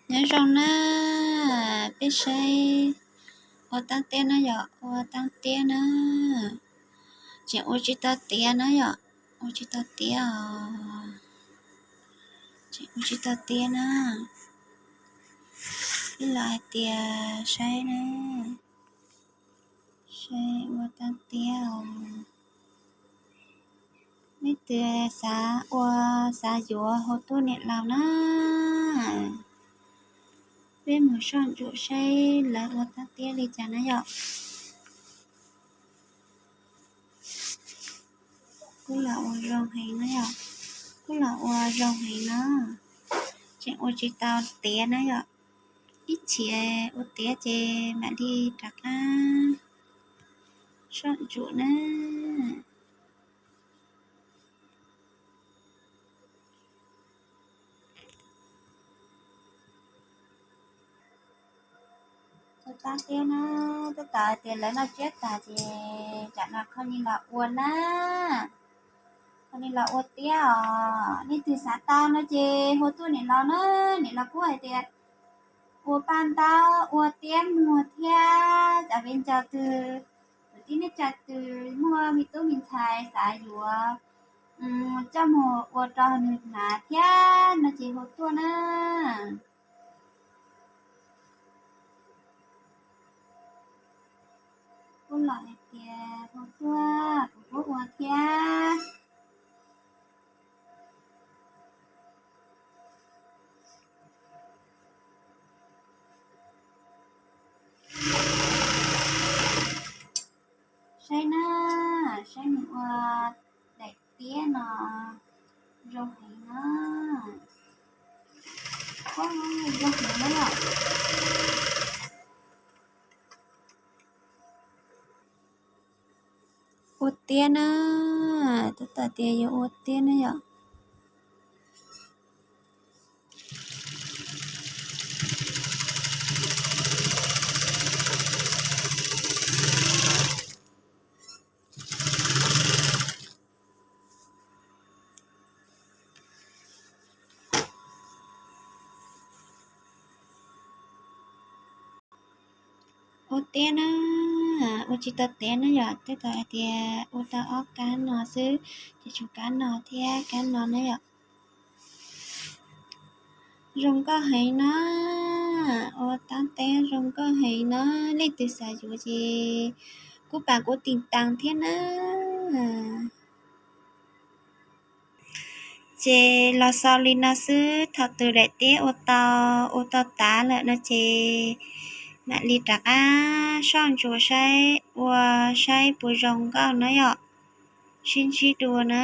Nyob zoo na, peb saib ua taab tiab na yom, ua taab tiab na. Tseem ua tsis tau tiav na yom, ua tsis tau tiav os. Tseem ua tsis tau tiav na. Ib los hais tias saib na, saib ua taab tiab os. Leej twg xav ua, xav yuav hu tuaj niam laus na. Peb mus soj ntsuam saib lawv ua taab tiab li cas na yom. Kuj los ua zoo heev na yom, kuj los ua zoo heev na. Tseem ua tsis tau tiav na yom, ib chim ua tiav ces mam li rov qab soj ntsuam na. Ua taab tiab na, tab tom hais tias lawv noj tsiab tag ces tsam no kho ni los ua na, kho ni los ua tiab os. Leej twg xav tau no ces hu tuaj niam laus na, niam laus kuj hais tias ua paj ntaub ua tiab muag thiab, cov viv ncaus twg, kwv tij neej tsa twg muaj me tub me ntxhais xav yuav coj mus ua rau nws hnav thiab no ces hu tuaj na. Kuj los hais tias hu tuaj kuv kuj ua thiab. Saib na, saib nws ua daim tiab no zoo heev na. Zoo heev na. Ua tiab na, tab tom tias yuav ua tiab na yom. Ua tiab na, ua tsis tau tiav na yom, tab tom hais tias ua tau ob kab no xwb, ces tshuav kab no thiab kab no na yom. Zoo nkauj heev na, ua taab tiab zoo nkauj heev na, leej twg xav yuav ces kuj pab kuv tiv tas thiab na. Ces los xaus li no xwb, thaum twg daim tiab ua tau, ua tau tas lawm no ces mam li rov qab soj ntsuam saib ua saib puas zoo nkauj na yom. Sib ntsib dua na.